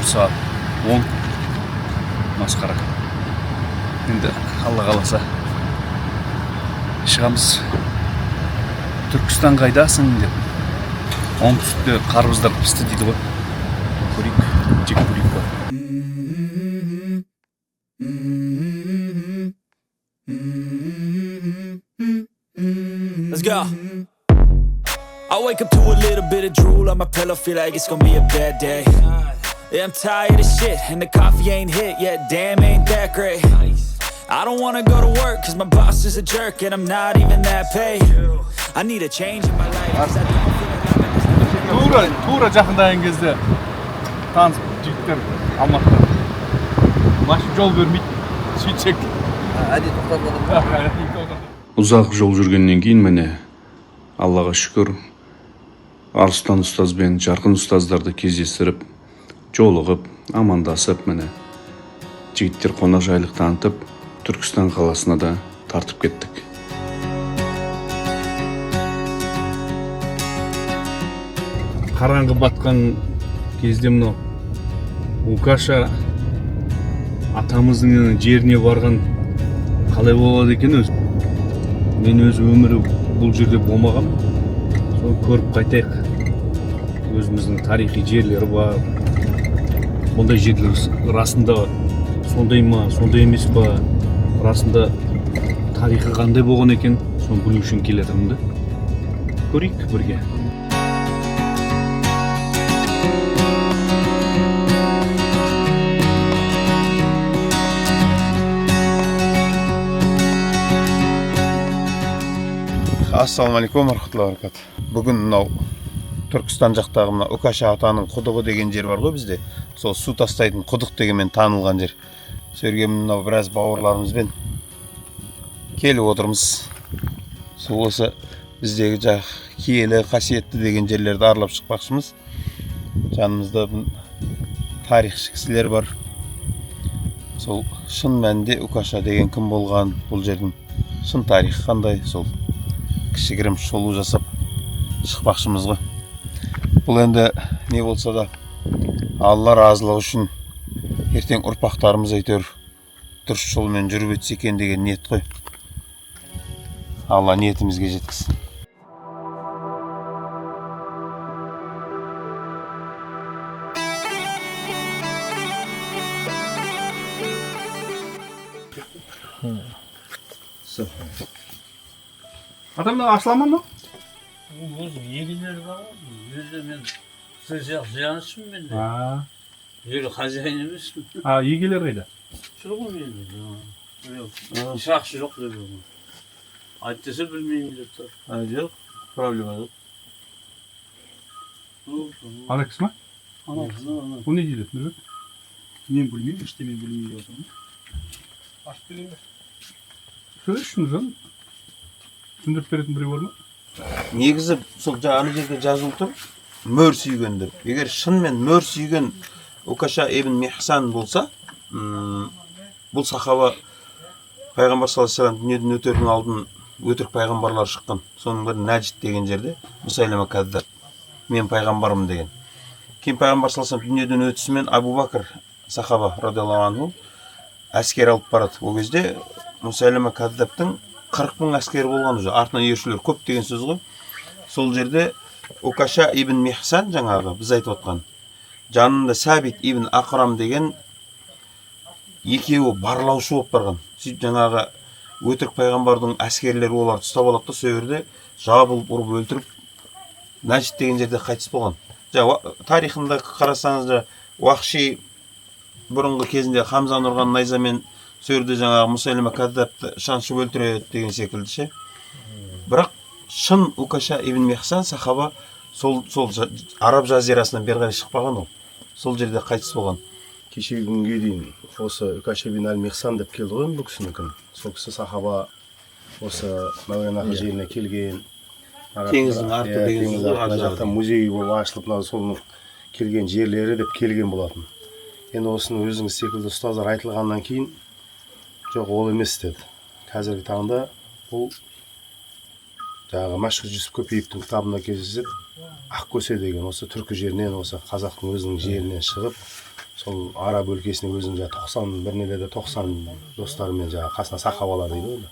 Сағат 10. Масқара. Енді Алла қаласа шығамыз. Түркістан қайдасың деп. Оңтүстікте қарбыздар пісті дейді ғой. Көрейік, жеп көрейік па. Let's go. I wake up to a little bit of drool on my pillow, feel like it's gonna be a bad day. Yeah, I'm tired of shit, and the coffee ain't hit yet. Damn, ain't that great. I don't wanna go to work, 'cause my boss is a jerk, and I'm not even that paid. I need a change in my life, 'cause I don't feel like I'm in this. Тура, тура жақындаған кезде таныс жігіттер Алматыдан. Машина жол бермейді. Сөйтсек. Әдейі тоқтатып. Ұзақ жол жүргеннен кейін, міне, Аллаға шүкір, Арыстан ұстаз бен Жарқын ұстаздарды кездестіріп, жолығып, амандасып, міне, жігіттер қонақжайлық танытып, Түркістан қаласына да тартып кеттік. Қараңғы батқан кезде мынау Укаша атамыздың жеріне барған қалай болады екен өзі? Мен өз өмірі бұл жерде болмағам, соны көріп қайтайық. Өзіміздің тарихи жерлері бар, ондай жерлер расында сондай ма, сондай емес па, расында тарихы қандай болған екен, соны білу үшін келе жатырмын да. Көрейік бірге. Ассалаумағалейкум рахматуллахи баракату. Бүгін мынау Түркістан жақтағы мына Үкаша атаның құдығы деген жер бар ғой бізде. Сол су тастайтын құдық дегенмен танылған жер. Сол жерге мынау біраз бауырларымызбен келіп отырмыз. Сол осы біздегі жақ киелі, қасиетті деген жерлерді аралап шықпақшымыз. Жанымызда тарихшы кісілер бар. Сол шын мәнінде Үкаша деген кім болған, бұл жердің шын тарихы қандай, сол кішігірім шолу жасап шықпақшымыз ғой. Бұл енді не болса да Алла разылығы үшін, ертең ұрпақтарымыз әйтеуір дұрыс жолмен жүріп өтсе екен деген ниет қой. Алла ниетімізге жеткізсін. Адам ашыла ма мынау? Өзі егіндері бар ғой. Бұл жерде мен сіз сияқты зияншымын мен де. Жер хозяин емеспін. А егелер қайда? Жүр ғой менде. Шырақшы жоқ деп жүрмін. Айт десе, білмеймін деп тұр. Жоқ, проблема жоқ. Ана кісі ма? Ана кісі, ана. Ол не дейді, Нұрбек? Мен білмеймін, ештеме білмеймін деп отырмын. Ашып берейін бе? Сөйлесші, Нұржан. Түсіндіріп беретін біреу бар ма? Негізі сол жаңа ана жерде жазылып тұр, мөр сүйген деп. Егер шынымен мөр сүйген Укаша ибн Михсан болса, бұл сахаба пайғамбар саллаллаху алейхи вассалам дүниеден өтердің алдын өтірік пайғамбарлар шыққан. Соның бірі Нәжид деген жерде Мұсайлама кәззаб, мен пайғамбармын деген. Кейін пайғамбар саллаллаху алейхи вассалам дүниеден өтісімен Абу Бәкір сахаба радиаллаху анху әскер алып барады. Ол кезде Мұсайлама кәззабтың 40 мың әскері болған уже, артынан ерушілер көп деген сөз ғой. Сол жерде Укаша ибн Михсан, жаңағы біз айтып отқан, жанында Сәбит ибн Ақрам деген екеуі барлаушы болып барған. Сөйтіп жаңағы өтірік пайғамбардың әскерлері оларды ұстап алады да, сол жерде жабылып ұрып өлтіріп, Нәжид деген жерде қайтыс болған. Жаңа тарихында қарасаңыз да, Уахши бұрынғы кезінде Хамзаны ұрған найзамен сол жерде жаңағы Мұсайлама кәззабты шаншып өлтіреді деген секілді ше. Бірақ шын Укаша ибн Михсан сахаба сол араб жазирасынан бері қарай шықпаған, ол сол жерде қайтыс болған. Кешегі күнге дейін осы Үкаша бин әл Михсан деп келді ғой енді бұл кісінікін. Сол кісі сахаба, осы Мәуереннахр жеріне келген. Теңіздің арты Иә, деген теңіз сөз ғой, арты. Мына ар жағы. жақта музей болып ашылып, мына соның келген жерлері деп келген болатын. Енді осыны өзіңіз секілді ұстаздар айтылғаннан кейін, жоқ, ол емес деді. Қазіргі таңда бұл жаңағы Мәшһүр Жүсіп Көпеевтің кітабында кездеседі. Ақкөсе деген осы түркі жерінен, осы қазақтың өзінің жерінен шығып Сол араб өлкесіне өзінің жаңағы 90 бір нелерде 90 достарымен, жаңағы қасына сахабалар дейді ғой,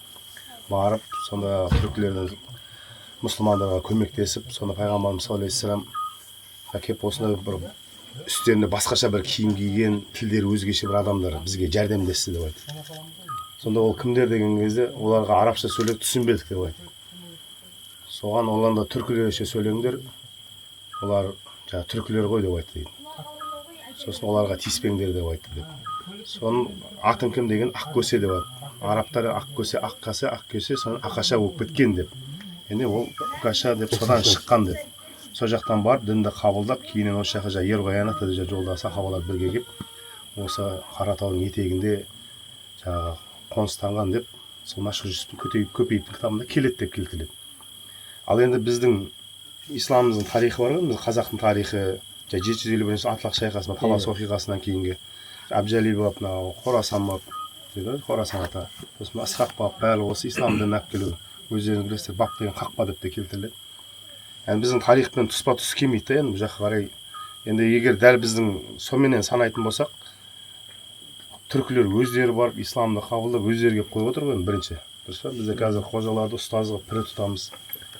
барып, сонда түркілерден мұсылмандарға көмектесіп, сонда пайғамбарымыз алейхиссалам келіп, осындай бір үстерінде басқаша бір киім киген, тілдері өзгеше бір адамдар бізге жәрдемдесті деп айтты. Сонда ол кімдер деген кезде, оларға арабша сөйлеп түсінбедік деп айтты. Соған олар да түркілерше сөйлеңдер, олар жаңағы түркілер ғой деп айтты дейді. Сосын оларға тиіспеңдер деп айтты деп. Соның атың кім деген, Ақкөсе деп айтты. Арабтар Ақкөсе, Ақкөсе, Ақкөсе, соны Ақаша болып кеткен деп. Енді ол Үкаша деп содан шыққан деп. Сол жақтан барып дінді қабылдап, кейіннен осы жаққа жаңағы Ерғоян ата жолда сахабалар бірге келіп, осы Қаратаудың етегінде жаңағы қоныстанған деп, сол Мәшһүр Жүсіптің Көпеевтің кітабында келеді деп келтіріледі. Ал енді біздің исламымыздың тарихы бар ғой, біз қазақтың тарихы 751 Атлақ шайқасы, Талас оқиғасынан кейінгі Әбжали баб, мынау Хорасан баб дейді ғой, Хорасан ата, сосын Ысқақ баб, барлығы осы ислам дінін алып келу. Өздеріңіз білесіздер, баб деген қақпа деп те келтіріледі. Яғни біздің тарихпен тұспа тұс келмейді да енді бұл жаққа қарай. Енді егер дәл біздің соменен санайтын болсақ, түркілер өздері барып исламды қабылдап, өздері келіп қойып отыр ғой енді бірінші. Дұрыс па? Бізде қазір қожаларды ұстаз қылып пір тұтамыз.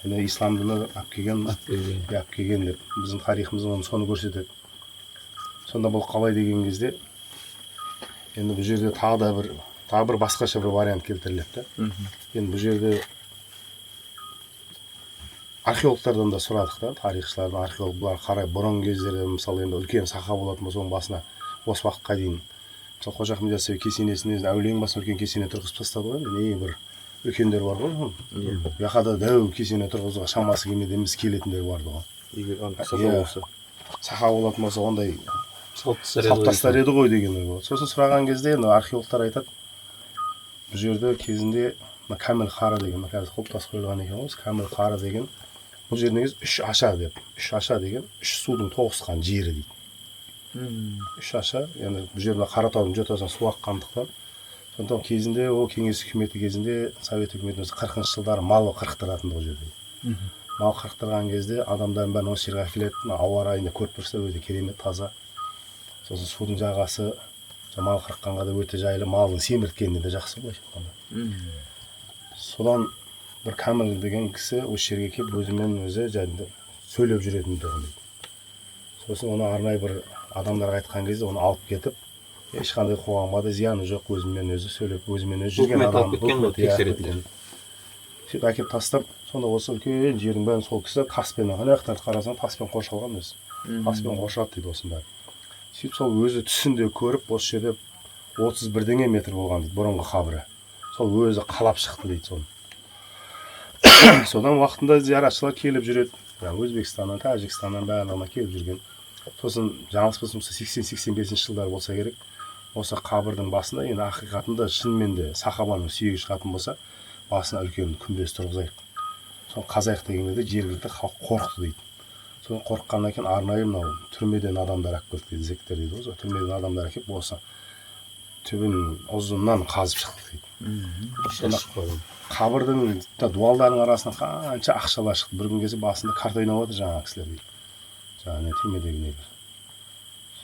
Енді ислам діні алып келген, алып келген деп біздің тарихымыз оны соны көрсетеді. Сонда бұл қалай деген кезде, енді бұл жерде тағы да бір, тағы бір басқаша бір вариант келтіріледі да. Енді бұл жерде археологтардан да сұрадық та, тарихшылардан, археолог бұлар қарай бұрынғы кездерде, мысалы, енді үлкен саха болатын болса, оның басына осы уақытқа дейін, мысалы, Қожа Ахмет Яссауи кесенесіне, әулиенің басына үлкен кесене тұрғызып тастады ғой. Енді не бір үлкендер бар ғой, бұл жаққа да дәу кесене тұрғызуға шамасы келмеді емес, келетіндер барды ғой. Егер ана саха болса, саха болатын болса, ондай салып тастар еді салып ғой. Тастар еді ғой деген ой болады. Сосын сұраған кезде енді археологтар айтады, бұл жерде кезінде мына Кәміл қары деген, мына қазір құлпытас қойылған екен ғой, осы Кәміл қары деген бұл жер негізі үш аша деп, үш аша деген үш судың тоғысқан жері дейді. Үш аша, енді бұл жер мына Қаратаудың жотасынан су аққандықтан, сондықтан кезінде ол кеңес үкіметі кезінде, совет үкіметі 40-жылдары мал қырықтыратын бұл жерде. Мал қырықтырған кезде адамдардың бәрін осы жерге әкеледі. Мына ауа райын да көріп тұрсыздар, өте керемет таза. Сосын судың жағасы мал қырыққанға да өте жайлы, малдың семірткеніне де жақсы былайша айтқанда. Содан бір Кәміл деген кісі осы жерге келіп, өзімен өзі жаңағы сөйлеп жүретін тұғын дейді. Сосын оны арнайы бір адамдарға айтқан кезде, оны алып кетіп, ешқандай қоғамға да зияны жоқ, өзімен өзі сөйлеп, өзімен өзі жүрген Үкімет адам. алып кеткен ғой, Үкімет, иә, тексеретіндер. Сөйтіп әкеліп тастап, сонда осы үлкен жердің бәрін сол кісі таспен, ана жақтарды қарасаң, таспен қоршалған өзі. Таспен қоршалады дейді осының бәрін. Сөйтіп сол өзі түсінде көріп, осы жерде 30 бірдеңе метр болған дейді бұрынғы қабірі. Сол өзі қалап шықты дейді соны. Содан уақытында зияратшылар келіп жүреді. Жаңағы Өзбекстаннан, Тәжікстаннан барлығына келіп жүрген. Сосын жаңылыспасам, 80-85 жылдар болса керек. Осы қабірдің басында енді ақиқатында шынымен де сахабаның сүйегі шығатын болса, басына үлкен күмбез тұрғызайық. Соны қазайық деген кезде жергілікті халық қорықты дейді. Соны қорыққаннан кейін арнайы мынау түрмеден адамдар алып келді дейді, зектер дейді ғой, сол түрмеден адамдар әкеліп, осы түбін ұзыннан қазып шықты дейді. Сонда қабірдің дуалдарының арасынан қанша ақшалар шықты. Бір күн келсе, басында карта ойнап жатыр жаңағы кісілер дейді. Жаңағы не түрмедегі нелер.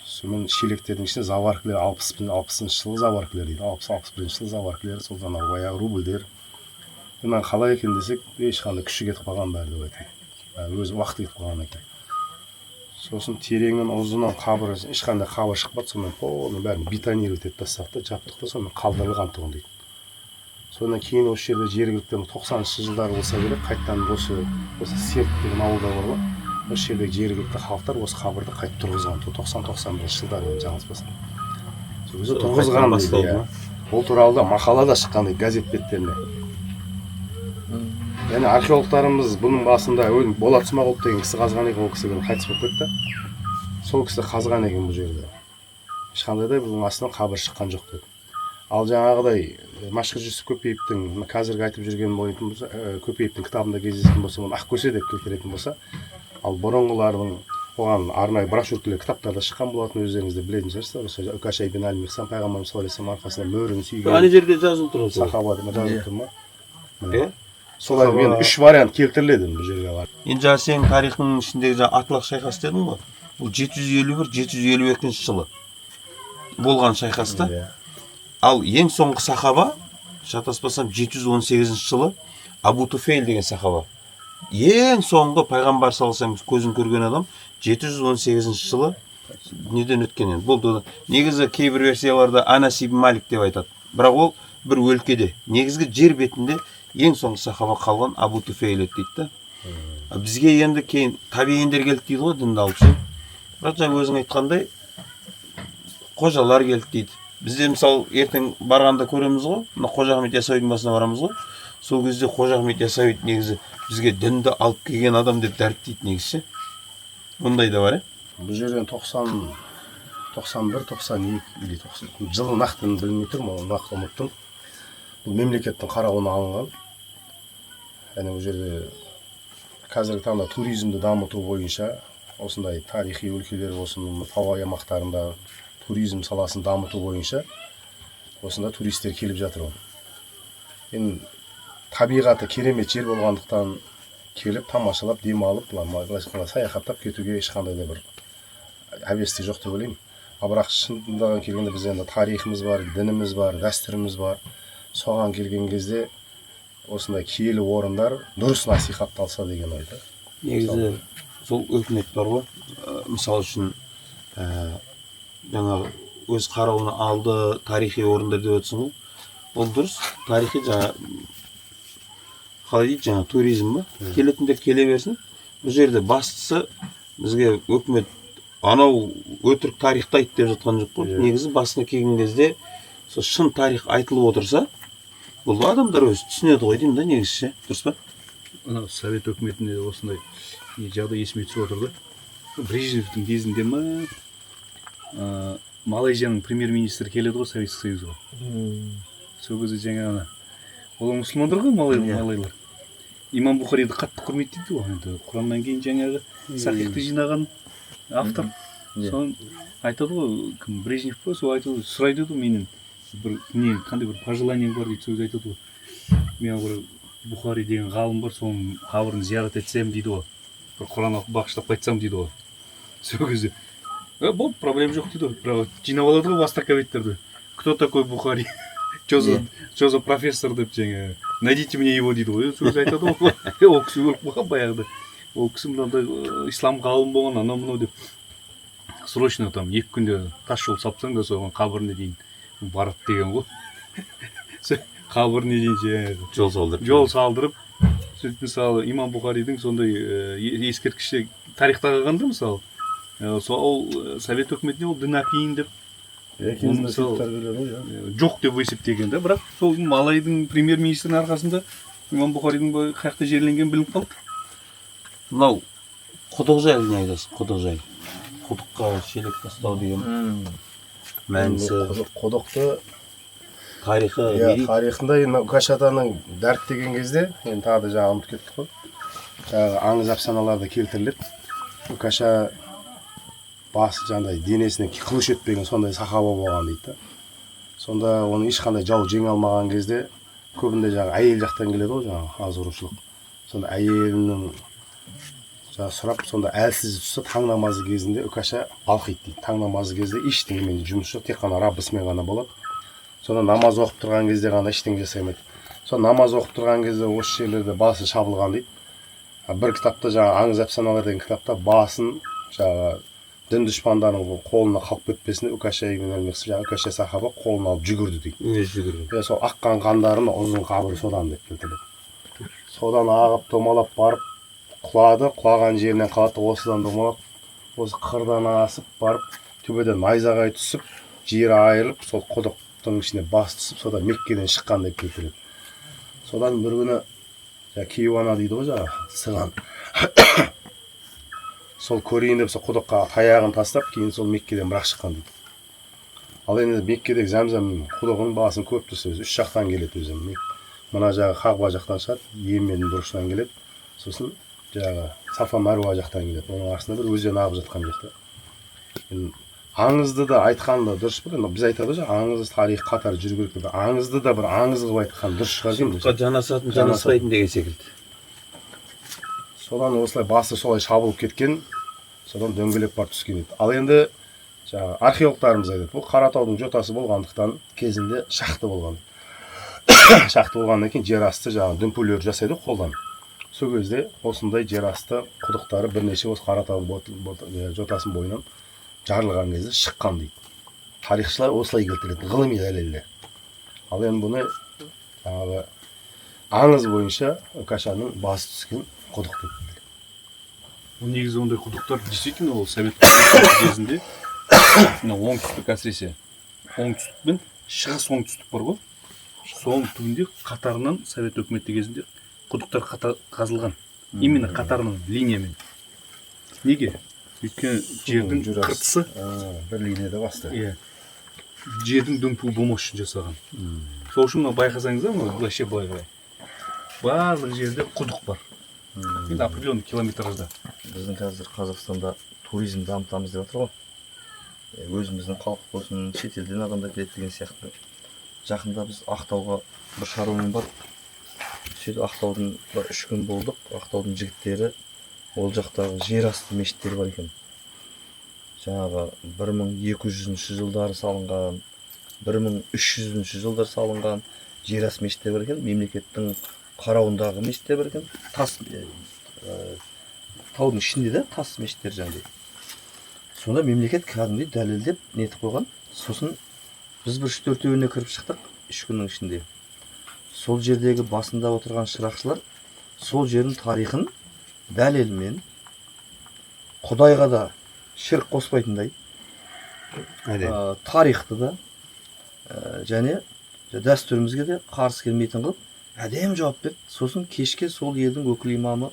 Сонымен шелектердің ішінде заваркілер, 60-жылы заваркілер дейді, 60-61 жылы заваркілер, сол анау баяғы рубльдер. Мына қалай екен десек, ешқандай күші кетіп қалған бәрі деп айтады. Бәрі өзі уақыты кетіп қалған екен. Сосын тереңінен ұзыннан қабір, ешқандай қабір шықпады, сонымен полный бәрін бетонировать етіп тастадық та, жаптық та, сонымен қалдырылған тұғын дейді. Содан кейін осы жерде жергілікті 90-шы жылдары болса керек, қайтадан осы Серт деген ауылда бар ғой, осы жердегі жергілікті халықтар осы қабірді қайтып тұрғызған 90-91 жылдары, енді жаңылыспасам. Сол кезде Сол тұрғызған қайтадан дейді, басталды иә. ма? Ол туралы да мақала да шыққан дейді газет беттеріне. Яғни археологтарымыз бұның басында Болат Смағұлов деген кісі қазған екен, ол кісі қайтыс болып кетті. Сол кісі қазған екен бұл жерде. Ешқандай да бұның астынан қабір шыққан жоқ деді. Ал жаңағыдай Мәшһүр Жүсіп Көпеевтің мына қазіргі айтып жүрген болатын болса, Көпеевтің кітабында кездесетін болса, оны Ақкөсе деп келтіретін болса, ал бұрынғылардың оған арнайы брошюркалар, кітаптар да шыққан болатын, өздеріңіз де білетін шығарсыздар. Осы Үкаша ибн әл Михсан пайғамбарымыз саллаллаху алейхи вассалам арқасында мөрін сүйген Ана жерде жазылып тұр ғой. сахаба деп жазылып тұр ма? Иә. Солай мен үш вариант келтіріледі бұл жерге қарай. Енді жаңа сенің тарихыңның ішіндегі жаңа Атлақ шайқасы дедің ғой. Бұл 751-752 жылы. Болған шайқаста. Иә. Ал ең соңғы сахаба, шатаспасам, 718 жылы Абу Туфейл деген сахаба. Ең соңғы пайғамбар саллаллаху алейхи вассалам көзін көрген адам 718 жылы дүниеден өткен енді. Болды. Негізі кейбір версияларда Анас ибн Малик деп айтады. Бірақ ол бір өлкеде. Негізгі жер бетінде ең соңғы сахаба қалған Абу Туфейл еді дейді да. А бізге енді кейін табииндер келді дейді ғой, дінді алып ше. Бірақ жаңа өзің айтқандай қожалар келді дейді. Бізде мысалы ертең барғанда көреміз ғой, мына Қожа Ахмет Яссауидің басына барамыз ғой. Сол кезде Қожа Ахмет Яссауи негізі бізге дінді алып келген адам деп дәріптейді негізі ше. Ондай да бар, Бұл жерден 90, 91, 92 или 90 жылы нақты білмей тұрмын, оны нақты ұмыттым. Бұл мемлекеттің қарауына алынған. Яғни бұл жерде қазіргі таңда туризмді дамыту бойынша осындай тарихи өлкелер болсын, тау аймақтарында туризм саласын дамыту бойынша осында туристер келіп жатыр ғой. Енді табиғаты керемет жер болғандықтан келіп тамашалап демалып, былайша айтқанда саяхаттап кетуге ешқандай да бір әбестік жоқ деп ойлаймын. Ал бірақ шындығына келгенде біз енді тарихымыз бар, дініміз бар, дәстүріміз бар. Соған келген кезде осындай киелі орындар дұрыс насихатталса деген ойда. Негізі сол өкімет бар ғой, мысалы үшін жаңағы өз қарауына алды тарихи орындар деп отырсың ғой. Ол дұрыс, тарихи жаңа қалай дейді, жаңа туризм ба? Келетіндер келе берсін. Бұл жерде бастысы бізге өкімет анау өтірік тарихты айт деп жатқан жоқ қой. Негізі басына келген кезде сол шын тарих айтылып отырса, бұл адамдар өзі түсінеді ғой деймін да негізі ше, дұрыс па? Анау совет өкіметінде осындай не жағдай есіме түсіп отыр да. Брежневтің кезінде ма, Малайзияның премьер-министрі келеді ғой Советский Союзға. Сол кезде жаңағы олар мұсылмандар ғой, малайлар. Имам Бухариді қатты құрметтейді ғой енді. Құраннан кейін жаңағы сахихты жинаған автор. Соны айтады ғой, кім, Брежнев па, сол айтады, сұрайды ғой менен бір не, қандай бір пожеланиең бар дейді. Сол кезде айтады ғой, мен бір Бухари деген ғалым бар, соның қабірін зиярат етсем дейді ғой, бір Құран оқып бағыштап қайтсам дейді ғой. Сол кезде болды, проблема жоқ дейді ғой. Бірақ жинап алады ғой востоковедтерді, кто такой Бухари, че за профессор деп, жаңағы найдите мне его дейді ғой. Сол кезде айтады ғой, ол кісі өліп қалған баяғыда, ол кісі мынандай ислам ғалым болған, анау мынау деп, срочно там 2 күнде тас жол салып да соған қабіріне дейін барады деген ғой. Қабіріне дейін жаңағы жол салдырып, жол салдырып сөйтіп. Мысалы, имам Бухаридің сондай ескерткіші тарихта қалған да. Мысалы, сол совет өкіметіне ол дін әпейін деп жоқ деп есептеген да. Бірақ сол малайдың премьер министрінің арқасында имам Бухаридің қай жақта жерленгені білініп қалды. Мынау құдық жайлы не айтасың? Құдық жайлы, құдыққа шелек тастау деген мәнісі, құдықты тарихы иә не дейді? Тарихында енді Үкаш атаның дәріптеген кезде, енді тағы да жаңа ұмытып кеттік қой, жаңағы аңыз әфсаналарда келтіріледі. Үкаша басы жаңағыдай денесіне қылыш өтпеген сондай сахаба болған дейді да. Сонда оны ешқандай жау жеңе алмаған кезде, көбінде жаңағы әйел жақтан келеді ғой жаңағы азғырушылық, сонда әйелінің жаңағы сұрап, сонда әлсіз түссе, таң намазы кезінде Үкаша балқиды дейді. Таң намазы кезде ештеңемен жұмыс жоқ, тек қана раббысымен ғана болады. Сонда намаз оқып тұрған кезде ғана ештеңе жасай алмайды. Сол намаз оқып тұрған кезде осы жерлерде басы шабылған дейді. Бір кітапта, жаңағы аңыз әфсаналар деген кітапта, басын жаңағы дін дұшпандарының қолына қалып кетпесін, Үкаша ибн жаңағы Үкаша сахаба қолына алып жүгірді дейді. Өзі жүгірген. Иә, сол аққан қандарын ұзын қабір содан деп келтіреді. Содан ағып домалап барып құлады, құлаған жерінен қалады, осыдан домалап, осы қырдан асып барып, төбеден найзағай түсіп, жері айырылып, сол құдықтың ішіне бас түсіп, содан Меккеден шыққан деп келтіреді. Содан бір күні жаңағы кейуана дейді ғой, жаңағы сыған, сол көрейін деп сол құдыққа таяғын тастап, кейін сол Меккеден бірақ шыққан дейді. Ал енді Меккедегі зәмзәм құдығының басын көріп тұрсыз, өзі үш жақтан келеді өзі. Мына жағы Қағба жақтан шығады, Йеменнің бұрышынан келеді, сосын жаңағы Сафа Мәруа жақтан келеді. Оның арасында бір өзен ағып жатқан жоқ та. Енді аңызды да айтқан да дұрыс па? Енді біз айтады ғой, аңыз тарих қатар жүру керек деп. Аңызды да бір аңыз қылып айтқан дұрыс шығар деймін. Сұмдыққа жанасатын, жанаспайтын деген секілді. Содан осылай басы солай шабылып кеткен, содан дөңгелеп барып түскен дейді. Ал енді Жаңағы археологтарымыз айтады, бұл Қаратаудың жотасы болғандықтан кезінде шахта болған. Шахта болғаннан кейін жер асты жаңағы дүмпулер жасайды ғой қолдан. Сол кезде осындай жер асты құдықтары бірнеше осы Қаратаудың жотасының бойынан жарылған кезде шыққан дейді. Тарихшылар осылай келтіреді, ғылыми дәлелде. Ал енді бұны жаңағы аңыз бойынша Үкашаның басы түскен құдық деп. Ол негізі ондай құдықтар действительно ол совет кезінде мына оңтүстік, әсіресе оңтүстік пен шығыс оңтүстік бар ғой, соның түбінде қатарынан совет өкіметі кезінде құдықтар қазылған, именно қатарынан, линиямен. Неге? Өйткені жердің Жер асты. қыртысы. А, бір линияда басты. Иә, жердің дүмпуі болмас үшін жасаған. Сол үшін мына байқасаңыздар, мына вообще былай қарай барлық жерде құдық бар енді, определенный километражда. Біздің қазір Қазақстанда туризм дамытамыз деп жатыр ғой. Өзіміздің халық болсын, шетелден адамдар келеді деген сияқты. Жақында біз Ақтауға бір шаруамен бардық. Сөйтіп Ақтаудың бір 3 күн болдық. Ақтаудың жігіттері ол жақтағы жер асты мешіттері бар екен, жаңағы 1200 жылдары салынған, 1300 жылдары салынған жер асты мешіттер бар екен. Мемлекеттің қарауындағы мешіттер бар екен, тас таудың ішінде де тас мешіттер жаңағыдай. Сонда мемлекет кәдімгідей дәлелдеп нетіп қойған. Сосын біз бір үш төртеуіне кіріп шықтық 3 күннің ішінде. Сол жердегі басында отырған шырақшылар сол жердің тарихын дәлелмен, құдайға да шірк қоспайтындай, тарихты да және дәстүрімізге де қарсы келмейтін қылып әдемі жауап берді. Сосын кешке сол елдің өкіл имамы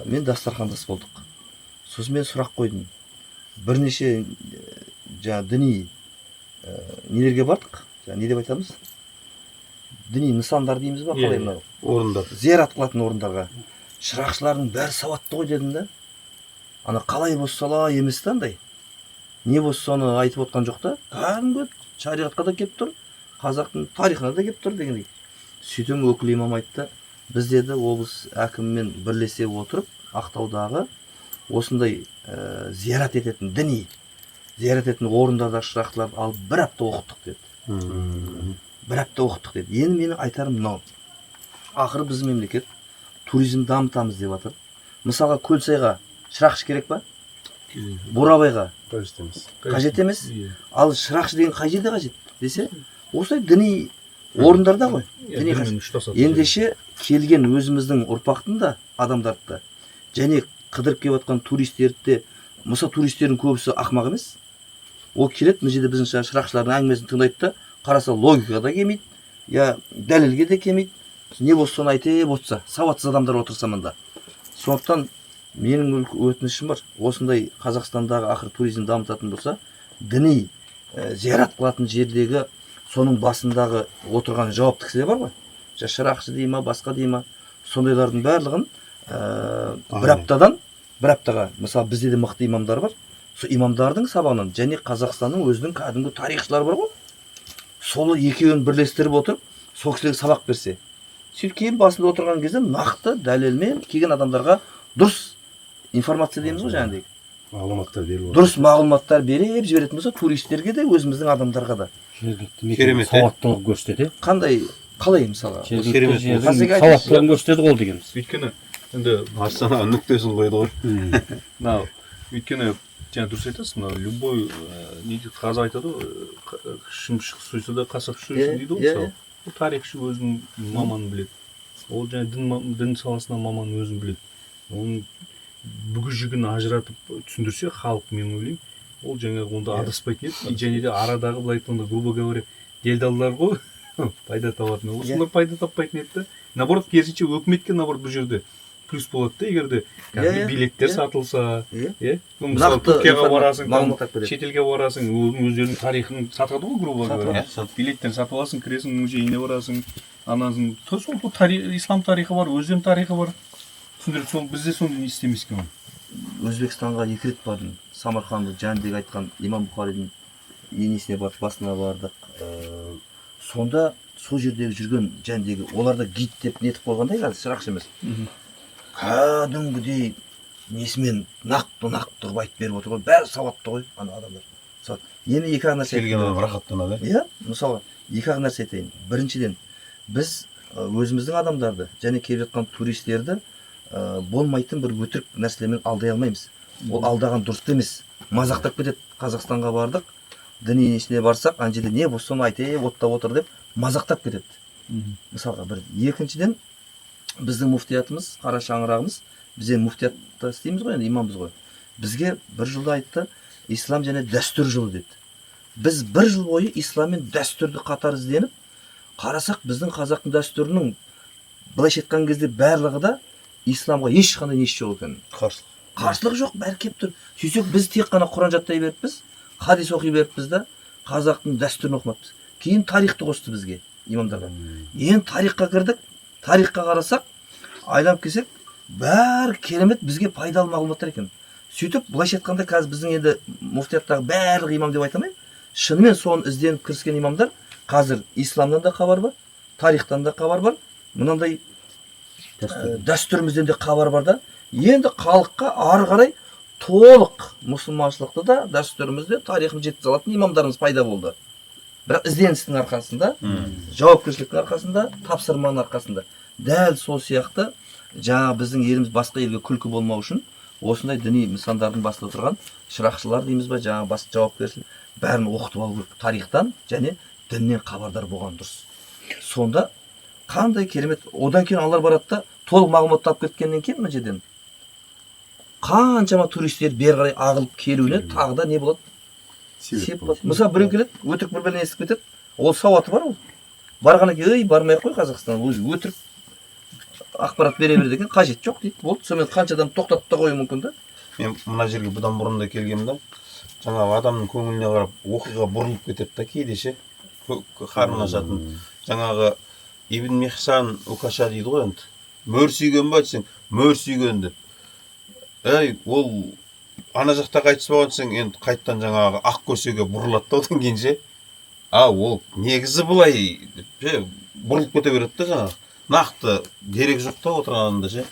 мен дастархандас болдық. Сосын мен сұрақ қойдым. Бірнеше жаңағы діни нелерге бардық, жаңағы не деп айтамыз, діни нысандар дейміз ба, қалай, мынау Орындар. Зиярат қылатын орындарға. Шырақшылардың бәрі сауатты ғой дедім да. Ана қалай болса солай емес та, андай не болса соны айтып отқан жоқ та, кәдімгі шариғатқа да келіп тұр, қазақтың тарихына да келіп тұр дегендей. Сөйтсем, өкіл имам айтты: біз, деді, облыс әкімімен бірлесе отырып Ақтаудағы осындай зиярат ететін, діни зиярат ететін орындардағы шырақшыларды алып бір апта оқыттық деді, бір апта оқыттық деді. Енді менің айтарым мынау: ақыры біздің мемлекет туризм дамытамыз деп жатыр. Мысалға, Көлсайға шырақшы керек па? Бурабайға? Қажет емес. Қажет емес. Ал шырақшы деген қай жерде қажет десе, осылай діни орындарда ғой. Діни Дінмен қажет. ұштасады. Ендеше келген өзіміздің ұрпақтың да, адамдарды да және қыдырып келіп жатқан туристерді де, мысалы, туристердің көбісі ақымақ емес. Ол келеді мына жерде, біздің шырақшылардың әңгімесін тыңдайды да, қараса, логикаға да келмейді, я дәлелге де келмейді, не болса соны айтып отырса, сауатсыз адамдар отырса мында. Сондықтан менің өтінішім бар: осындай Қазақстандағы ақыры туризм дамытатын болса, діни зиярат қылатын жердегі соның басындағы отырған жауапты кісілер бар ғой, жаңа шырақшы дей ма, басқа дей ма, сондайлардың барлығын бір аптадан бір аптаға, мысалы, бізде де мықты имамдар бар, сол имамдардың сабағынан және Қазақстанның өзінің кәдімгі тарихшылары бар ғой, сол екеуін бірлестіріп отырып сол кісілерге сабақ берсе, сөйтіп кейін басында отырған кезде нақты дәлелмен келген адамдарға дұрыс информация дейміз ғой жаңағыдай, Мағлұматтар беріліп. дұрыс мағлұматтар беріп жіберетін болса, туристерге де, өзіміздің адамдарға да. Жергілікті мекен Керемет, ә? сауаттылығы көрсетеді. Қандай, қалай, мысалға? Жергілікті Керемет. жердің Қазіргі айтыңызшы. сауаттылығын көрсетеді ғой ол дегеніміз. Өйткені енді Астанаға нүктесін қойды ғой. Мынау, өйткені жаңа дұрыс айтасыз, мынау любой не дейді, қазақ айтады ғой, шымшық сойса да қасапшы сойсын дейді ғой. Мысалы, ол тарихшы өзінің маманын біледі, ол және дін саласынан маман өзін біледі. Оның бүгі жігін ажыратып түсіндірсе халық, мен ойлаймын, ол жаңағы онда адаспайтын еді. И және де арадағы, былай айтқанда, грубо говоря, делдалдар ғой пайда табатын, осылар пайда таппайтын еді да. Наоборот, керісінше, өкіметке, наоборот, бұл жерде плюс болады да, егер де кәдімгі билеттер сатылса. Иә, ну, мысалы, Нақты Түркияға барасың, там, мағлұмат алып береді. шетелге барасың, өздерінің тарихын сатады ғой, грубо Сатып говоря. Иә. Билеттерін сатып аласың, кіресің, музейіне барасың, анасын, сол тарих, ислам тарихы бар, өздерінің тарихы бар, түсіндіреді. Сол бізде соны не істемеске оны. Өзбекстанға екі рет бардым. Самарқанды, жәнібек айтқан имам Бұхаридің енесіне бардық, басына бардық. Сонда сол жердегі жүрген жәндегі олар да гид деп нетіп қойғандай, қазір шырақшы емес, кәдімгідей несімен нақты нақты қылып айтып беріп отыр ғой. Бәрі сауатты ғой ана адамдар. Мысалы, енді екі ақ нәрсе. Келген адам рахаттанады. Иә, мысалы, екі ақ нәрсе айтайын. Біріншіден, біз өзіміздің адамдарды және келіп жатқан туристерді болмайтын бір өтірік нәрселермен алдай алмаймыз. Ол алдаған дұрыс та емес. Мазақтап кетеді. Қазақстанға бардық, діни несіне барсақ, ана жерде не болса соны айтып оттап отыр деп мазақтап кетеді. Мысалға, бір. Екіншіден, біздің муфтиятымыз, қара шаңырағымыз, біз енді муфтиятта істейміз ғой, енді имамбыз ғой. Бізге бір жылда айтты, ислам және дәстүр жылы деді. Біз бір жыл бойы ислам мен дәстүрді қатар ізденіп, қарасақ, біздің қазақтың дәстүрінің былайша айтқан кезде барлығы да исламға ешқандай несі жоқ екен. Қарсылық. Қарсылық жоқ, бәрі келіп тұр. Сөйтсек, біз тек қана Құран жаттай беріппіз, хадис оқи беріппіз да, қазақтың дәстүрін оқымаппыз. Кейін тарихты қосты бізге, имамдарға. Енді тарихқа кірдік, тарихқа қарасақ, айланып келсек, бәрі керемет бізге пайдалы мағлұматтар екен. Сөйтіп, былайша айтқанда, қазір біздің енді муфтияттағы барлық имам деп айта алмаймын. Шынымен соны ізденіп кіріскен имамдар қазір исламнан да хабар бар, тарихтан да хабар бар, мынандай дәстүрімізден де хабар бар да. Енді халыққа ары қарай толық мұсылманшылықты да, дәстүрімізді, тарихымызды жеткізе алатын имамдарымыз пайда болды. Бірақ ізденістің арқасында, жауапкершіліктің арқасында, тапсырманың арқасында. Дәл сол сияқты жаңа біздің еліміз басқа елге күлкі болмау үшін осындай діни нысандардың басында тұрған шырақшылар дейміз ба, жаңа бас жауапкершілік бәрін оқытып алу керек. Тарихтан және діннен хабардар болған дұрыс. Сонда қандай керемет. Одан кейін алар барады да, толық мағлұмат тауып кеткеннен кейін мына жерден қаншама туристер бері қарай ағылып келуіне тағы да не болады? Себеп болады. Мысалы, біреу келеді, өтірік бір бәлені естіп кетеді. Ол сауаты бар ол. Барғаннан кейін, ей, бармай ақ қой Қазақстанға, өзі өтірік ақпарат бере береді екен, қажет жоқ дейді. Болды, сонымен қанша адам тоқтатып та қоюы мүмкін да. Мен мына жерге бұдан бұрын да келгенмін да, жаңағы адамның көңіліне қарап оқиға бұрылып кетеді да кейде ше, қарны ашатын. Жаңағы Ибн Михсан Укаша дейді ғой енді. Мөр сүйген ба десең, мөр сүйген деп. Ей, ол ана жақта қайтыс болған десең, енді қайттан жаңағы ақ көсеге бұрылады да одан кейін ше. А ол негізі былай деп ше, бұрылып кете береді да жаңағы. Нақты дерек жоқ та отырған адамда ше.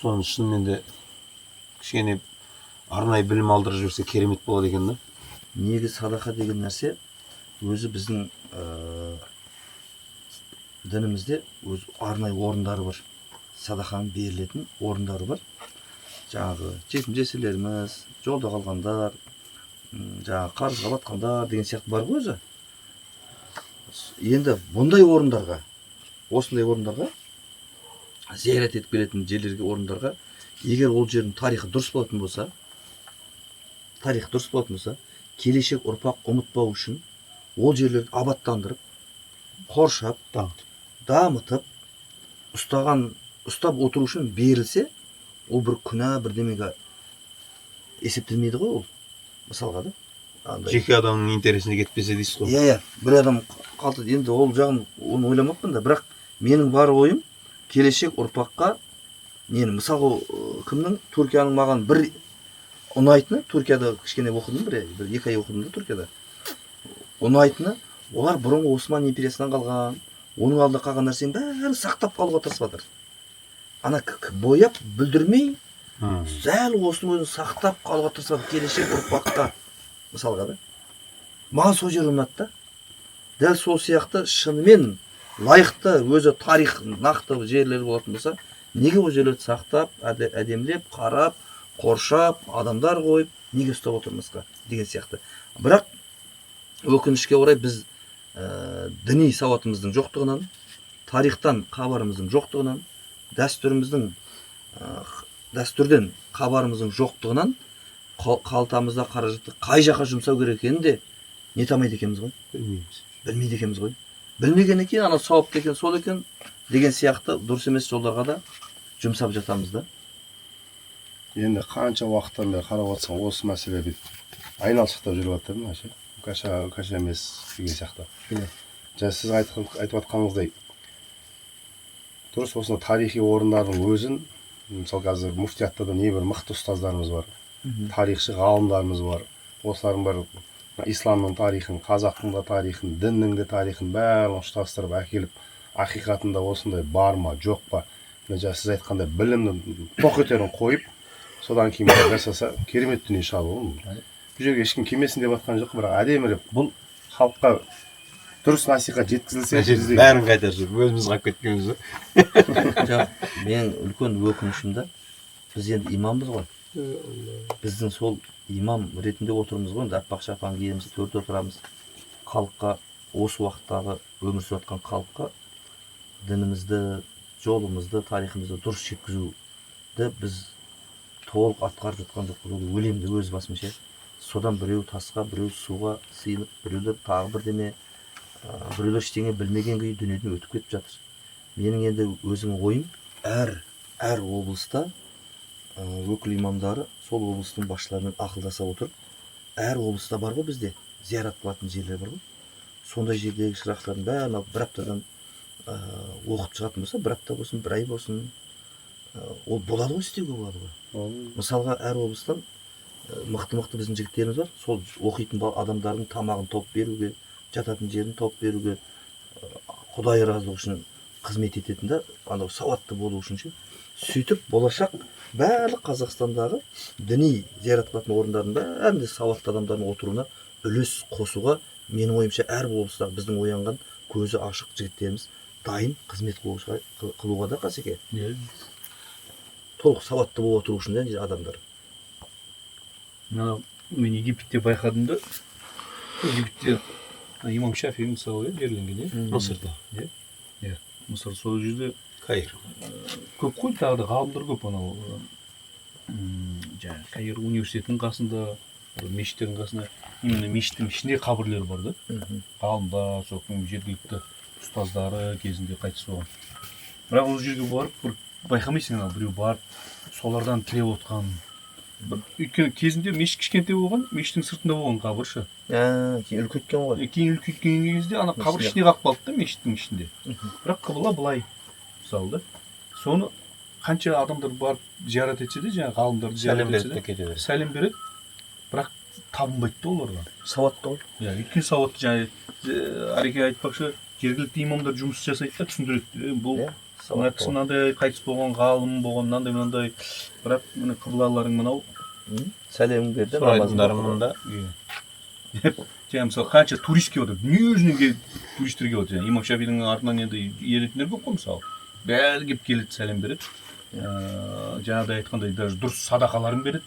Соны шынымен де кішкене арнайы білім алдырып жіберсе керемет болады екен да. Негізі садақа деген нәрсе өзі біздің дінімізде өз арнайы орындары бар. Садақаның берілетін орындары бар. Жаңағы жетім жесірлеріміз, жолда қалғандар, жаңағы қарызға батқандар деген сияқты бар ғой өзі. Енді бұндай орындарға, осындай орындарға, зиярат етіп келетін жерлерге, орындарға, егер ол жердің тарихы дұрыс болатын болса, тарихы дұрыс болатын болса, келешек ұрпақ ұмытпау үшін ол жерлерді абаттандырып, қоршап, дамытып, ұстап отыру үшін берілсе, ол бір күнә бірдемеге есептелмейді ғой ол. Мысалға да. Андай. Жеке адамның интересіне кетпесе дейсіз ғой. Иә, иә, бір адам қалды. Енді ол жағын оны ойламаппын да, бірақ менің бар ойым келешек ұрпаққа нені, мысалға, кімнің, Түркияның маған бір ұнайтыны, Түркияда кішкене оқыдым, бір екі ай оқыдым да Түркияда. Ұнайтыны, олар бұрынғы Осман империясынан қалған, оның алдында қалған нәрсенің бәрін сақтап қалуға тырысып жатыр. Ана бояп бүлдірмей, дәл осының өзін сақтап қалуға тырысып жатыр келешек ұрпаққа. Мысалға да. Маған сол жер ұнады да. Дәл сол сияқты шынымен лайықты өзі тарих нақты жерлер болатын болса, неге ол жерлерді сақтап, әдемілеп, қарап, қоршап, адамдар қойып, неге ұстап отырмасқа деген сияқты. Бірақ өкінішке орай біз діни сауатымыздың жоқтығынан, тарихтан хабарымыздың жоқтығынан, дәстүрден хабарымыздың жоқтығынан қалтамызда қаражатты қай жаққа жұмсау керек екенін де не танымайды екенбіз ғой. Білмейміз. Білмейді екенбіз ғой. Білмегеннен кейін ана сауапты екен, сол екен деген сияқты дұрыс емес жолдарға да жұмсап жатамыз да. Енді қанша уақыттан бері қарап отырсаң, осы мәселе бүйтіп айналшықтап жүріп жатыр мына ше. Үкаша, үкаша емес деген сияқты. Жаңа сіз айтып жатқаныңыздай дұрыс, осындай тарихи орындардың өзін, мысалы қазір муфтиятта да небір мықты ұстаздарымыз бар, тарихшы ғалымдарымыз бар. Осылардың бәрі исламның тарихын, қазақтың да тарихын, діннің де тарихын бәрін ұштастырып әкеліп, ақиқатында осындай бар ма, жоқ па, мына жаңа сіз айтқандай білімнің тоқетерін қойып, содан кейін барып жасаса керемет дүние шығады ғой. Бұл жерге ешкім келмесін деп жатқан жоқ, бірақ әдемілеп бұл халыққа дұрыс насихат жеткізілсе, бізде Бәрін қайтарып өзіміз қалып кеткенбіз ғой. Жоқ, менің үлкен өкінішім да, біз енді имамбыз ғой. Біздің сол имам ретінде отырмыз ғой енді, аппақ шапан киеміз, төрде отырамыз. Халыққа, осы уақыттағы өмір сүріп жатқан халыққа дінімізді, жолымызды, тарихымызды дұрыс жеткізуді біз толық атқарып жатқан жоқпыз. Ол өлемін деп өз басым ше. Содан біреу тасқа, біреу суға сыйынып, біреулер тағы бірдеме, біреулер ештеңе білмеген күйі дүниеден өтіп кетіп жатыр. Менің енді өзімнің ойым, әр облыста өкіл имамдары сол облыстың басшыларымен ақылдаса отырып, әр облыста бар ғой бізде зиярат қылатын жерлер бар ғой, сондай жердегі шырақшылардың бәрін алып бір аптадан оқып шығатын болса, бір апта болсын, бір ай болсын, ол болады ғой, істеуге болады ғой. Мысалға, әр облыстан мықты-мықты біздің жігіттеріміз бар, сол оқитын адамдардың тамағын тауып беруге, жататын жерін тауып беруге, құдай разылығы үшін қызмет ететін да, анау сауатты болу үшін ше. Сөйтіп болашақ барлық Қазақстандағы діни зиярат қылатын орындардың бәрінде сауатты адамдардың отыруына үлес қосуға, менің ойымша, әр облыстағы біздің оянған көзі ашық жігіттеріміз дайын қызмет қылуға да, қасеке. Толық сауатты болып отыру үшін да адамдар. Мынау мен Египетте байқадым да, Египетте имам Шафи мысалы жерленген, иә? Мысырда. Иә, Мысыр, сол жерде Каир. Көп қой, тағы да ғалымдар көп анау жаңағы Каир университетінің қасында, мешіттердің қасында, именно мешіттің ішінде қабірлер бар да. Ғалымдар, сол жергілікті ұстаздары кезінде қайтыс болған. Бірақ ол жерге барып бір байқамайсың, анау біреу барып солардан тілеп отқан. Өйткені кезінде мешіт кішкентай болған, мешіттің сыртында болған қабір ше. Кейін үлкейткен ғой. Кейін үлкейткен кезде ана қабір ішіне қалып қалды да, мешіттің ішінде. Бірақ қыбыла былай мысалы да. Соны қанша адамдар барып зиярат етсе де, жаңағы ғалымдарды зиярат етсе де, сәлем береді, бірақ табынбайды да оларға. Сауатты ғой. Иә, өйткені сауатты, жаңағы Ареке айтпақшы, жергілікті имамдар жұмыс жасайды да, түсіндіреді. Бұл мына кісі мынандай қайтыс болған, ғалым болған, мынандай мынандай, бірақ міне қыблаларың мынау. Сәлемін берді, сұрайтындарым мында. Жаңа мысалы қанша турист келіп отыр, дүние жүзінен келіп туристер келіп отыр. Имам Шафидің артынан енді еретіндер көп қой мысалы. Бәрі келіп келеді, сәлем береді. Жаңағыдай айтқандай, даже дұрыс садақаларын береді.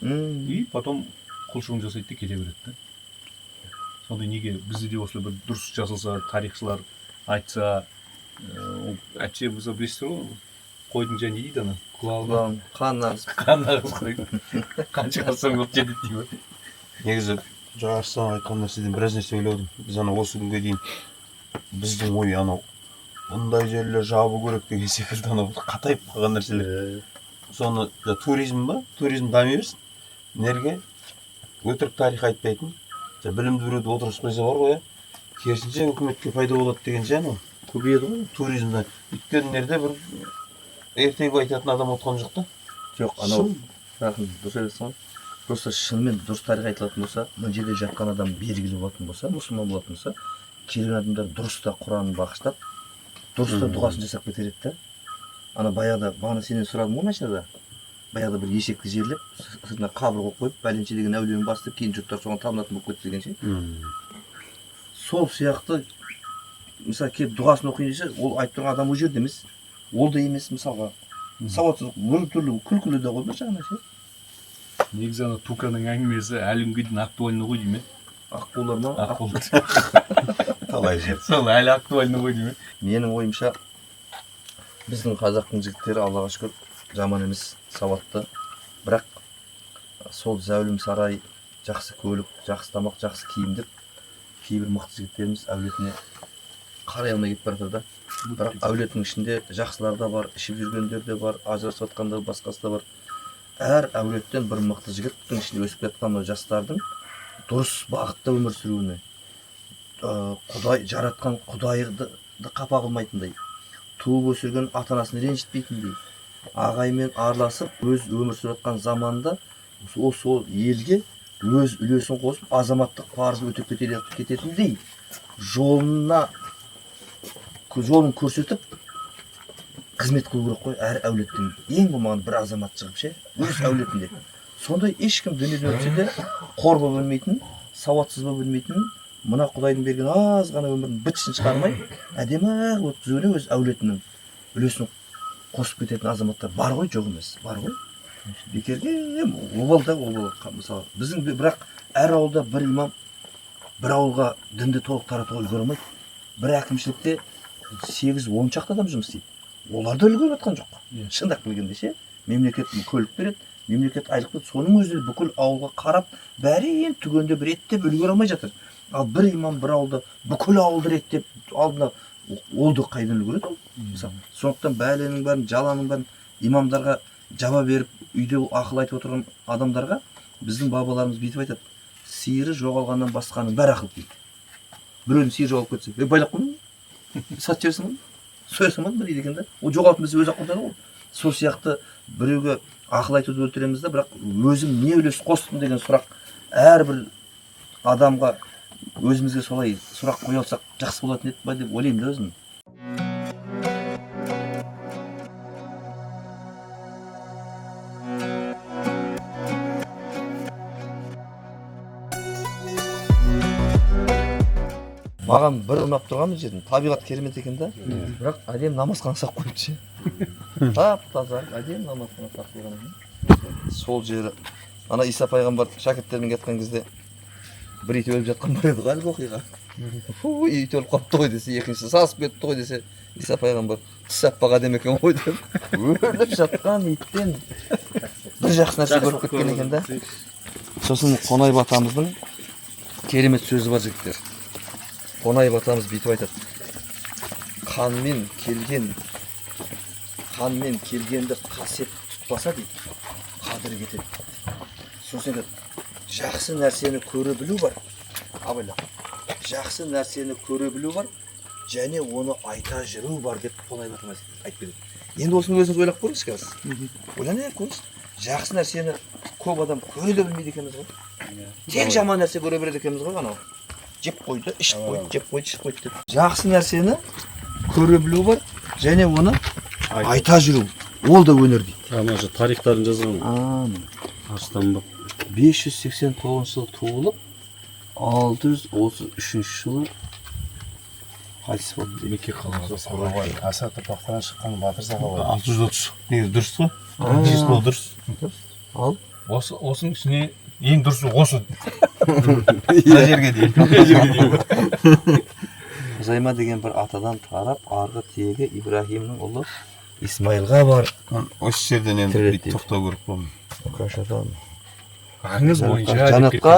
И потом құлшылығын жасайды да кете береді да. Сондай неге бізде де осылай бір дұрыс жасалса, тарихшылар айтса, әйтсе, мысалы білесіздер ғой, қойдың жаңа не дейді ана? Құлағына қан ағызып. Қан ағызып. Қан шығарсаң болып жетеді дейді. Негізі жаңа Арыстан айтқан нәрседен біраз нәрсе ойладым. Біз ана осы күнге дейін біздің ой анау бұндай жерлер жабу керек деген секілді анау қатайып қалған нәрселер. Соны туризм ба? Туризм дами берсін. Неге өтірік тарих айтпайтын, білімді біреуді отырғызып қойса бар ғой, керісінше үкіметке пайда болады деген ше анау. Көбейеді ғой туризмде. Өйткені жерде бір ертегі айтатын адам отқан жоқ та. Жоқ, анау рахым, дұрыс айтасың ғой. Просто шынымен дұрыс тарих айтылатын болса, мына жерде жатқан адам белгілі болатын болса, мұсылман болатын болса, келген адамдар дұрыс та Құранын бағыштап, дұрыс та дұғасын жасап кетер еді да. Ана баяғыда, бағана сенен сұрадым ғой машинада. Баяғыда бір ешекті жерлеп, сыртына қабір қойып қойып, бәленше деген әулиенің басы деп, кейін жұрттар соған табынатын болып кетті деген ше. Сол сияқты, мысалы, келіп дұғасын оқиын десе, ол айтып тұрған адам ол жерде емес. Ол да емес, мысалға. Сауатсыздық бір түрлі күлкілі де ғой бір жағынан ше. Негізі ана Туканың әңгімесі әлі күнге дейін актуальны ғой деймін. Аққулар ма? Аққулар. Талай жер. Сол әлі актуальны ғой деймін. Менің ойымша, біздің қазақтың жігіттері, Аллаға шүкір, жаман емес, сауатты. Бірақ сол зәулім сарай, жақсы көлік, жақсы тамақ, жақсы киім деп кейбір мықты жігіттеріміз әулетіне қарай алмай кетіп бара жатыр да. Бірақ әулеттің ішінде жақсылар да бар, ішіп жүргендер де бар, ажырасып жатқандар, басқасы да бар. Әр әулеттен бір мықты жігіттің ішінде өсіп жатқан жастардың дұрыс бағытта өмір сүруіне, Құдай жаратқан Құдайды қапа қылмайтындай, туып өсірген ата-анасын ренжітпейтіндей, ағайынмен араласып өз өмір сүріп жатқан заманда сол елге өз үлесін қосып азаматтық парызын өтеп кететіндей жолын көрсетіп қызмет қылу керек қой. Әр әулеттен ең болмағанда бір азамат шығып ше, өз әулетінде. Сондай ешкім дүниеден өтсе де қор болып өлмейтін, сауатсыз болып өлмейтін, мына Құдайдың берген аз ғана өмірін быт-шытын шығармай, әдемі қылып өткізуіне өз әулетінің үлесін қосып кететін азаматтар бар ғой, жоқ емес, бар ғой. Бекерге обал да обал. Мысалы, біздің бірақ әр ауылда бір имам бір ауылға дінді толық таратуға үлгере алмайды. Бір әкімшілікте 8-10 шақты адам жұмыс істейді. Олар да үлгеріп жатқан жоқ. Шындап келгенде ше, мемлекет көлік береді, мемлекет айлық береді, соның өзінде бүкіл ауылға қарап, бәрін түгендеп реттеп үлгере алмай жатыр. Ал бір имам бір ауылда бүкіл ауылды реттеп алдына ол да қайдан үлгереді ол? Мысалы, сондықтан бәленің бәрін, жаланың бәрін имамдарға жаба беріп, үйде ақыл айтып отырған адамдарға біздің бабаларымыз бүйтіп айтады: сиыры жоғалғаннан басқаның бәрі ақыл дейді. Біреудің сиыры жоғалып кетсе, байлап қойма, сатып жіберсің ғой, соясың ба дейді екен да. Ол жоғалтып білсе өзі ақ құртады ғой. Сол сияқты біреуге ақыл айтуды өлтіреміз да, бірақ өзім не үлес қостым деген сұрақ әрбір адамға өзімізге солай сұрақ қоя алсақ жақсы болатын еді ба деп ойлаймын да өзім. Маған бір ұнап тұрған жердің табиғат керемет екен да, бірақ әдемі намазхана салып қойыпты ше. Тап-таза әдемі намазхана салып қойған екен. Сол жері ана Иса пайғамбар шәкірттерімен кеткен кезде бір ит өліп жатқан бар еді ғой, әлгі оқиға. Фу, ит өліп қалыпты ғой десе, екіншісі сасып кетті ғой десе, Иса пайғамбар тісі аппақ әдемі екен ғой деп өліп жатқан иттен бір жақсы нәрсе көріп кеткен екен да. Сосын Қонаев атамыздың керемет сөзі бар, жігіттер. Қонаев атамыз бүйтіп айтады: қанмен келген, қанмен келгенді қасиет тұтпаса дейді, қадірі кетеді. Сосын айтады, жақсы нәрсені көре білу бар, абайла, жақсы нәрсені көре білу бар, және оны айта жүру бар деп Қонаев атамыз айтып береді. Енді осыны өзіңіз ойлап көріңізші қазір. Ойланып көріңіз. Жақсы нәрсені көп адам көре де білмейді екенбіз ғой. Тек жаман нәрсе көре береді екенбіз ғой анау. Жеп қойды, ішіп қойды, жеп қойды, ішіп қойды деп. Жақсы нәрсені көре білу бар, және оны айта жүру. Ол да өнер дейді. Ана же тарихтарын жазған ғой. Арыстанбаб 589 жылы туылып, 633 жылы қайтыс болды. Мекке қаласы. Аса ұрпақтан шыққан батыр сахаба. 630 негізі дұрыс қой. Число дұрыс. Ал Осының ішіне ең дұрысы осы. Мына жерге дейін. Хузайма деген бір атадан тарап, арғы тегі Ибрахимнің ұлы Исмаилға бар. Осы жерден енді тоқтау керек қой. Үкашадан. Аңыз бойынша Жәннатқа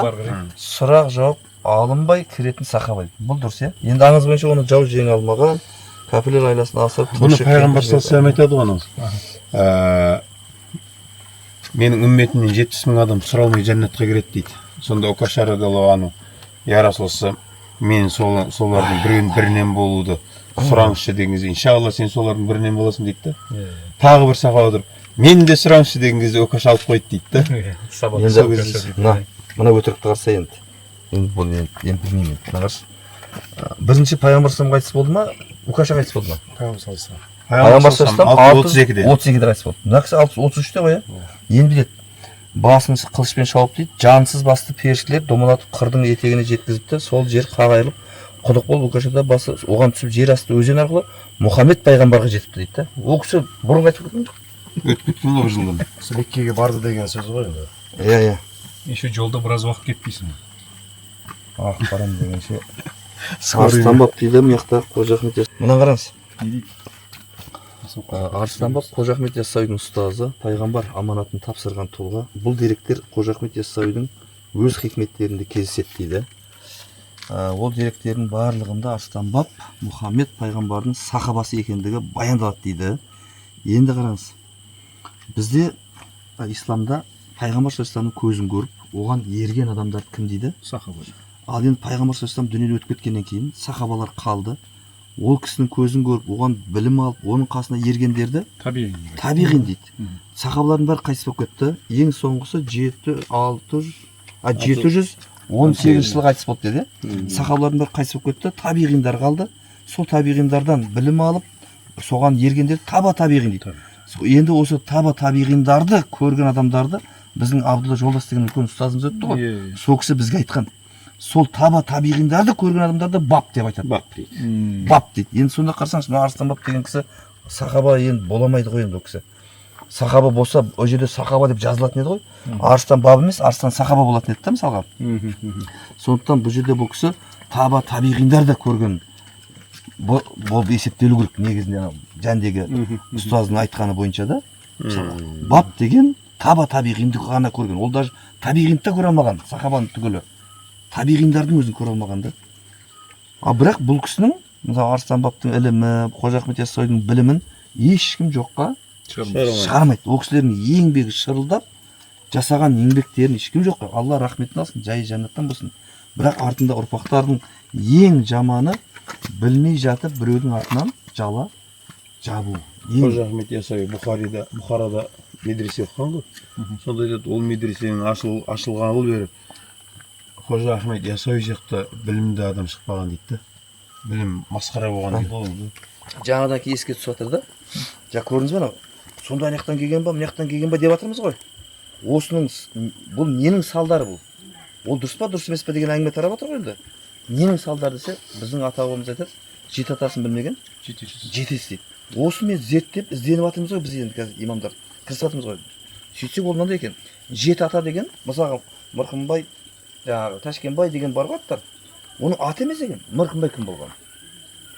сұрақ жауап алынбай кіретін сахаба. Бұл дұрыс, иә? Енді аңыз бойынша оны жау жеңе алмаған, кәпірлер айласын асырып. Бұны пайғамбар саллаллаху алейхи вассалам айтады ғой анау. Менің үмметімнен 70 мың адам сұралмай жәннатқа кіреді дейді. Сонда Үкаша радиаллаху анху, я Расулалла, мен солардың бірінен болуды сұраңызшы деген кезде, иншалла сен солардың бірінен боласың дейді да. Тағы бір сахаба отырып, мен де сұраңызшы деген кезде Үкаша алып қойды дейді да. Енді мына өтірікті қараса енді. Енді бұл енді білмеймін. Мына қарашы. Бірінші пайғамбар саллаллаху қайтыс болды ма? Үкаша қайтыс болды ма? Пайғамбар саллаллаху. Пайғамбар саллаллаху 632-де. 32-де қайтыс болды. Мына кісі 633-те ғой, иә? Енді біледі. Басын қылышпен шауып дейді, жансыз басты періштелер домалатып қырдың етегіне жеткізіпті. Сол жер қақ айырылып, құдық болып Үкашада басы оған түсіп жер асты өзен арқылы Мұхаммед пайғамбарға жетіпті дейді да. Ол кісі бұрын қайтып кеткен жоқ. Өтіп кеткен ғой бір жылдан. Меккеге барды деген сөз ғой енді. Иә, иә. Еще жолда біраз уақыт кетпейсің. Ақ барам дегенше. Арыстанбаб дейді мына жақта Қожа Ахмет. Мынаны қараңыз. Арыстанбаб Қожа Ахмет Яссауидің ұстазы, пайғамбар аманатын тапсырған тұлға. Бұл деректер Қожа Ахмет Яссауидің өз хикметтерінде кездеседі дейді. Ол деректердің барлығында Арыстанбаб Мұхаммед пайғамбардың сахабасы екендігі баяндалады дейді. Енді қараңыз. Бізде исламда пайғамбар саллаллаху алейхи вассаламның көзін көріп, оған ерген адамдар кім дейді? Сахаба. Ал енді пайғамбар саллаллаху алейхи вассалам дүниеден өтіп кеткеннен кейін сахабалар қалды. Ол кісінің көзін көріп, оған білім алып, оның қасына ергендерді табиғин табиғин дейді. Сахабалардың бәрі қайтыс болып кетті. Ең соңғысы 718 жылы қайтыс болды деді. Сахабалардың бәрі қайтыс болып кетті, табиғиндар қалды. Сол табиғиндардан білім алып, соған ергендер таба табиғин дейді. Енді осы таба табиғиндарды көрген адамдарды Біздің Абдулла Жолдас деген үлкен ұстазымыз өтті ғой. Сол кісі бізге айтқан. Сол таба табиғиндарды көрген адамдарды бап деп айтады. Бап дейді. Бап дейді. Енді сонда қарасаңыз, мына Арыстан бап деген кісі сахаба енді бола алмайды ғой енді ол кісі. Сахаба болса, ол жерде сахаба деп жазылатын еді ғой. Арыстан бап емес, арыстан сахаба болатын еді да мысалға. Сондықтан бұл жерде бұл кісі таба табиғиндар да көрген болып есептелу керек негізінде, анау жәндегі ұстаздың айтқаны бойынша да. Мысалға, бап деген таба табиғинді ғана көрген. Ол даже табиғинді да көре алмаған, сахабаның түгілі. Табиғиндардың өзін көре алмаған да. А бірақ бұл кісінің, мысалы, Арыстан баптың ілімі, Қожа Ахмет Яссауидің білімін ешкім жоққа шығармайды. Ол кісілердің еңбегі шырылдап жасаған еңбектерін ешкім жоққа. Алла рахметін алсын, жайы жәннаттан болсын. Бірақ артында ұрпақтардың ең жаманы білмей жатып біреудің артынан жала жабу. Қожа Ахмет Яссауи Бұхарида, Бұхарада медресе оқыған ғой. Сонда айтады, ол медресенің ашылғалы бері Қожа Ахмет Яссауи сияқты білімді адам шықпаған дейді да. Білім масқара болған дейді ғой. Жаңадан кейін еске түсіп жатыр да. Жаңа көрдіңіз бе анау? Сонда ана жақтан келген ба, мына жақтан келген ба деп жатырмыз ғой. Осының бұл ненің салдары бұл? Ол дұрыс па, дұрыс емес па деген әңгіме тарап жатыр ғой енді. Ненің салдары десе, біздің ата бабамыз айтады, жеті атасын білмеген жетесі дейді. Осыны мен зерттеп ізденіп жатырмыз ғой біз енді қазір имамдар кірісіп жатырмыз ғой. Сөйтсек ол мынандай екен. Жеті ата деген, мысалға, Мырқымбай, жаңағы Тәшкенбай деген бар ғой аттар. Оның аты емес екен. Мырқымбай кім болған?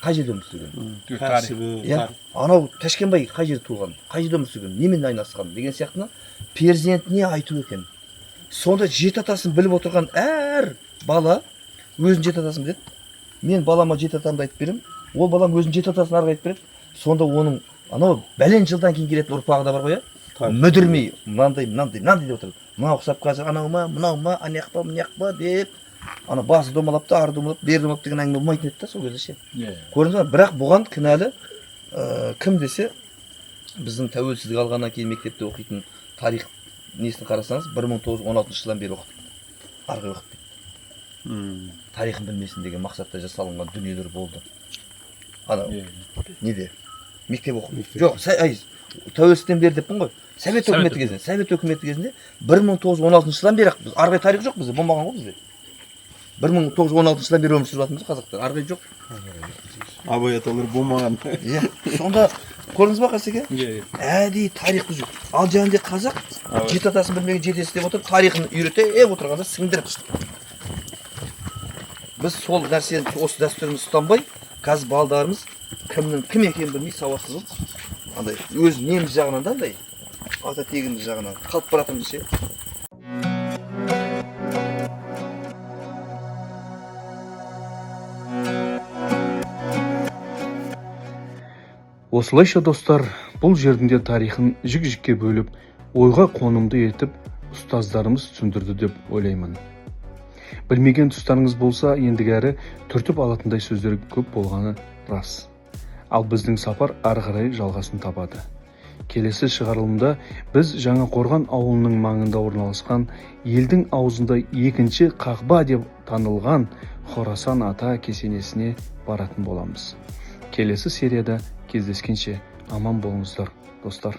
Қай жерде өмір сүрген? Кәсібі, Иә, анау Тәшкенбай қай жерде туылған, қай жерде өмір сүрген, немен айналысқан деген сияқтыны перзентіне айту екен. Сонда жеті атасын біліп отырған әр бала өзінің жеті атасын біледі. Мен балама жеті атамды айтып беремін, ол балам өзінің жеті атасын ары қарай айтып береді. Сонда оның анау бәлен жылдан кейін келетін ұрпағы да бар ғой, иә? Мүдірмей мынандай, мынандай, мынандай деп отырады. Мынау ұқсап қазір анау ма, мынау ма, ана жақ па, мына жақ па деп ана басы домалап та, ары домалап, бері домалап деген әңгіме болмайтын еді да сол кезде ше. Көрдіңіз ба? Бірақ бұған кінәлі кім десе, біздің тәуелсіздік алғаннан кейін мектепте оқитын тарих несін қарасаңыз, 1916 жылдан бері оқытты. Ары қарай оқытпайды. Тарихын білмесін деген мақсатта жасалынған дүниелер болды. Ана неде? Мектеп оқу. Жоқ, тәуелсіздіктен бері деппін ғой. Совет өкіметі кезінде, Совет өкіметі кезінде 1916 жылдан бері біз ары қарай тарих жоқ бізде, болмаған ғой бізде. 1916 жылдан бері өмір сүріп жатырмыз қазақтар, ары қарай жоқ. Абай аталар болмаған. Иә. Сонда көрдіңіз ба Қасеке? Әдейі тарих бұзу. Ал жаңағыдай қазақ жеті атасын білмеген жетесі деп отырып, тарихын үйрете отырғанда сіңдіріп. Біз сол нәрсені, осы дәстүрімізді ұстанбай, қазір балдарымыз кімнің кім екенін білмей сауатсыз болып, андай өз неміз жағынан да андай ата тегіміз жағынан қалып бара жатырмыз ше. Осылайша, достар, бұл жердің де тарихын жік-жікке бөліп, ойға қонымды етіп, ұстаздарымыз түсіндірді деп ойлаймын. Білмеген тұстарыңыз болса, ендігәрі түртіп алатындай сөздер көп болғаны рас. Ал біздің сапар ары қарай жалғасын табады. Келесі шығарылымда біз Жаңақорған ауылының маңында орналасқан елдің аузында екінші Қағба деп танылған Хорасан ата кесенесіне баратын боламыз. Келесі серияда кездескенше аман болыңыздар, достар.